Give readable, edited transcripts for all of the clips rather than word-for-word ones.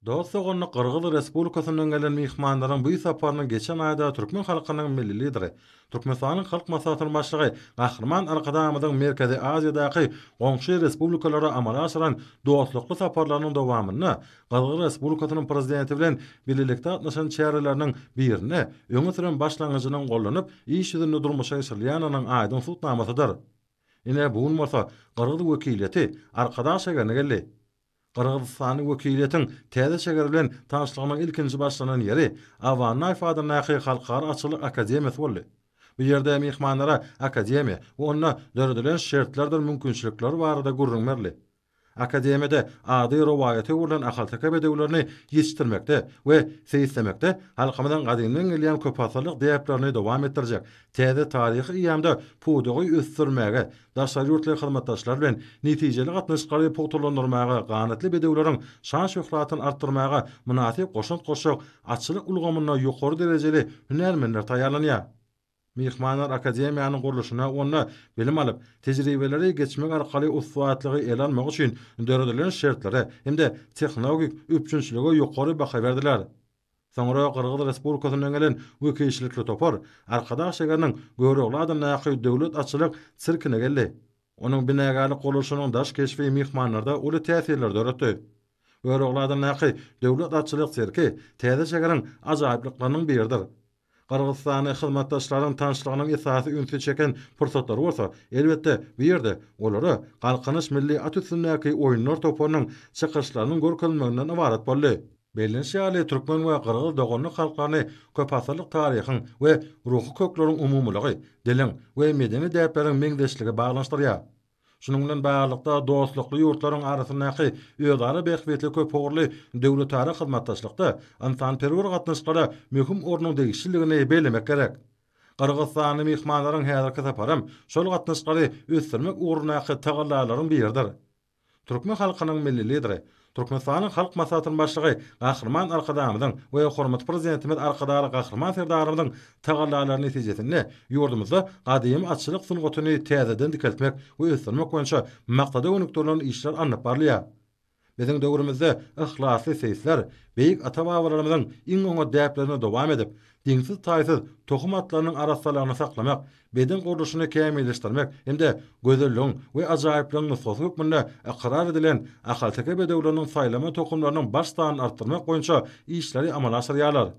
Dost-doganlyk Gyrgyz Respublikasyndan gelen myhmanlaryň bu saparynyň geçen aýda türkmen halkynyň Milli Lideri, Türkmenistanyň Halk Maslahatynyň Başlygy Gahryman Arkadagymyzyň Merkezi Aziýadaky goňşy respublikalara amala aşyran dostlukly saparlarynyň dowamynda Gyrgyz Respublikasynyň Prezidenti bilen bilelikde gatnaşan çäreleriniň birinde öňe süren başlangyjynyň gollanyp, iş ýüzünde durmuşa geçirilýändiginiň aýdyň subutnamasydyr. Ine, bu gün bolsa gyrgyz wekiliýeti Arkadag şägerine geldi. Gyrgyzystanly wekiliýetiň täze şäher bilen tanyşlygynyň ilkinji başlanan ýeri Aba Annaýew adyndaky Halkara atçylyk akademiýasy boldy. Bu ýerde myhmanlara akademiýa we onda döredilen şertlerdir mümkinçilikler barada gürrüň berildi. Akademiýada ady rowaýata öwrülen ahalteke bedewlerini ýetişdirmekde we seýislemekde halkymyzyň gadymdan gelýän köpasyrlyk däplerini dowam etdirjek täze taryhy eýýamda pudagy ösdürmäge, daşary ýurtly hyzmatdaşlar bilen netijeli gatnaşyklary pugtalandyrmaga, ganatly bedewleriň şan-şöhratyny artdyrmaga mynasyp goşant goşjak atçylyk ulgamynda ýokary derejeli hünärmenler taýýarlanýar. Myhmanlar akademiýanyň gurluşyna, onda bilim alyp, tejribeleri geçmek arkaly ussatlygy ele almak üçin döredilen şertlere hem-de tehnologik üpjünçilige ýokary baha berdiler. Soňra Gyrgyz Respublikasyndan gelen wekilçilikli topar Arkadag şägeriniň Görogly adyndaky döwlet atçylyk sirkine geldi. Onuň binagärlik gurluşynyň daş keşbi myhmanlarda uly täsirleri döretdi. Görogly adyndaky döwlet atçylyk sirki täze şäheriň ajaýyplyklarynyň biridir. Gyrgyzystanly hyzmatdaşlaryň tanyşlygynyň esasy ünsi çeken pursatlary bolsa, elbetde, bu ýerde olara Galkynyş milli at üstündäki oýunlar toparynyň çykyşlarynyň görkezilmeginden ybarat boldy. Bellenişi ýaly, türkmen we gyrgyz doganlyk halklaryny köpasyrlyk taryhyň we ruhy kökleriň umumylygy, diliň we medeni däpleriň meňzeşligi baglanyşdyrýar. Şunuň bilen baglylykda, dostlukly ýurtlaryň arasyndaky özara bähbitli köpugurly döwletara hyzmatdaşlykda ynsanperwer gatnaşyklara möhüm ornuň degişlidigini bellemek gerek. Gyrgyzystanly myhmanlaryň häzirki saparam şol gatnaşyklary ösdürmek ugrundaky tagallalaryň biridir. Türkmen halkynyň Milli Lideri, Türkmenistanyň Halk Maslahatynyň Başlygy Gahryman Arkadagymyzyň we hormatly Prezidentimiz Arkadagly Gahryman Serdarymyzyň tagallalary netijesinde ýurdumyzda gadymy atçylyk sungatyny täzeden dikeltmek we ösdürmek boýunça maksada gönükdirilen işler alnyp barylýar. Biziň döwrümizde yhlasly seýisler beýik ata-babalarymyzyň iň oňat däplerini dowam edip, deňsiz-taýsyz tohum atlarynyň arassalygyny saklamak, beden gurluşyny kämilleşdirmek hem-de gözelligiň we ajaýyplygyň nusgasy hökmünde ykrar edilen ahalteke bedewleriniň saýlama tohumlarynyň baş sanyny artdyrmak boýunça işleri amala aşyrýarlar.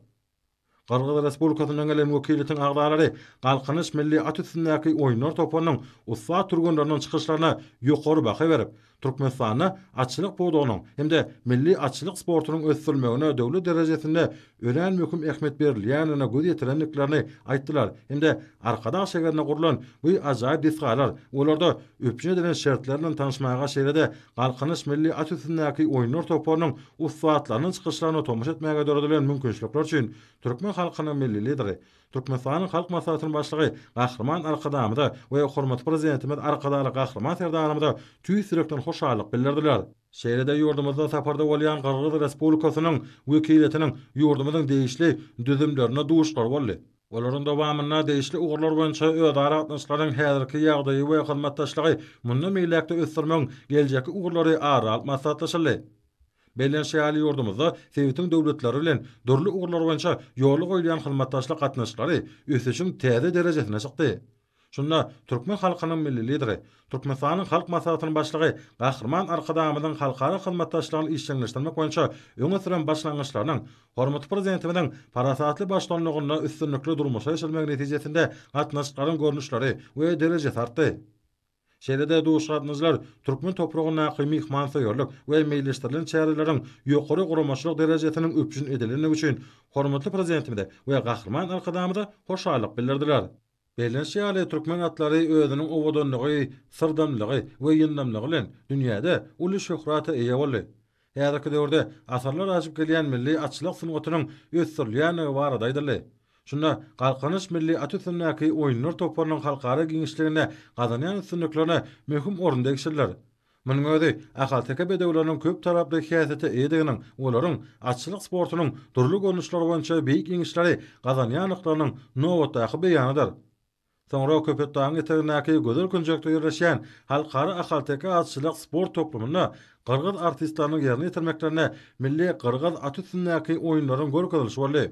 Gyrgyz Respublikasyndan gelen wekiliýetiň agzalary Galkynyş milli at üstündäki oýunlar toparynyň ussat türgenleriniň çykyşlaryna ýokary baha berip, Türkmenistanda atçylyk pudagynyň hem-de milli atçylyk sportunyň ösdürilmegine döwlet derejesinde örän möhüm ähmiýet berilýändigine göz ýetirendiklerini aýtdylar hem-de Arkadag şägerinde gurlan bu ajaýyp desgalar, olarda üpjün edilen şertler bilen tanyşmaga şeýle-de Galkynyş milli at üstündäki oýunlar toparynyň ussatlarynyň çykyşlaryna tomaşa etmäge döredilen mümkinçilikler üçin türkmen halkynyň Milli Lideri, Türkmenistanyň Halk Maslahatynyň Başlygy Gahryman Arkadagymyza we hormatly Prezidentimiz Arkadagly Gahryman Serdarymyza tüýs ýürekden hoşallyk bildirdiler. Şeýle-de ýurdumyzda saparda bolýan Gyrgyz Respublikasynyň wekiliýetiniň ýurdumyzyň degişli düzümlerinde duşuşyklary boldy. Olaryň dowamynda degişli ugurlar boýunça özara gatnaşyklaryň häzirki ýagdaýy we hyzmatdaşlygy mundan beýläk-de ösdürmegiň geljekki ugurlary ara alyp maslahatlaşyldy. Bellenişi ýaly, ýurdumyzda sebitiň döwletleri bilen dürli ugurlar boýunça ýola goýulýan hyzmatdaşlyk gatnaşyklary ösüşiň täze derejesine çykdy. Şunda türkmen halkynyň Milli Lideri, Türkmenistanyň Halk Maslahatynyň Başlygy Gahryman Arkadagymyzyň halkara hyzmatdaşlygyny işjeňleşdirmek boýunça öňe süren başlangyçlarynyň hormatly Prezidentimiziň parasatly baştutanlygynda üstünlikli durmuşa geçirilmegi netijesinde gatnaşyklaryň görnüşleri we derejesi artdy. Şeýle-de duşuşyk türkmen topragyndaky myhmansöýerlik we meýilleşdirilen çäreleriň ýokary guramaçylyk derejesiniň üpjün edilendigi üçin hormatly Prezidentimize we Gahryman Arkadagymyza hoşallyk bildirdiler. Bellenişi ýaly, türkmen atlary özüniň owadanlygy, syrdamlygy we ýyndamlygy bilen dünýäde uly şöhrata eýe boldy. Häzirki döwürde asyrlar aşyp gelýän milli atçylyk sungatynyň ösdürilýändigi barada aýdyldy. Şunda Galkynyş milli at üstündäki oýunlar toparynyň halkara giňişliginde gazanýan üstünliklerine möhüm orun degişlidir. Munuň özi ahalteke bedewleriniň köptaraply häsiýete eýediginiň, olaryň atçylyk sportunyň dürli görnüşleri boýunça beýik ýeňişleri gazanýandyklarynyň nobatdaky beýanydyr. Soňra Köpetdagyň etegindäki gözel künjekde ýerleşýän Halkara ahalteke atçylyk sport toplumynda gyrgyz artistleriniň ýerine ýetirmeklerinde milli gyrgyz at üstündäki oýunlaryň görkezilişi boldy.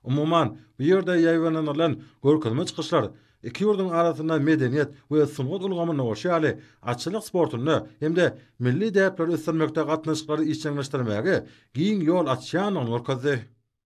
Umuman, bu ýerde ýaýbaňlanylan görkezme çykyşlar iki ýurduň arasynda medeniýet we sungat ulgamynda bolşy ýaly, atçylyk sportunda hem-de milli däpleri ösdürmekde gatnaşyklary işjeňleşdirmäge giň ýol açýandygyny görkezdi.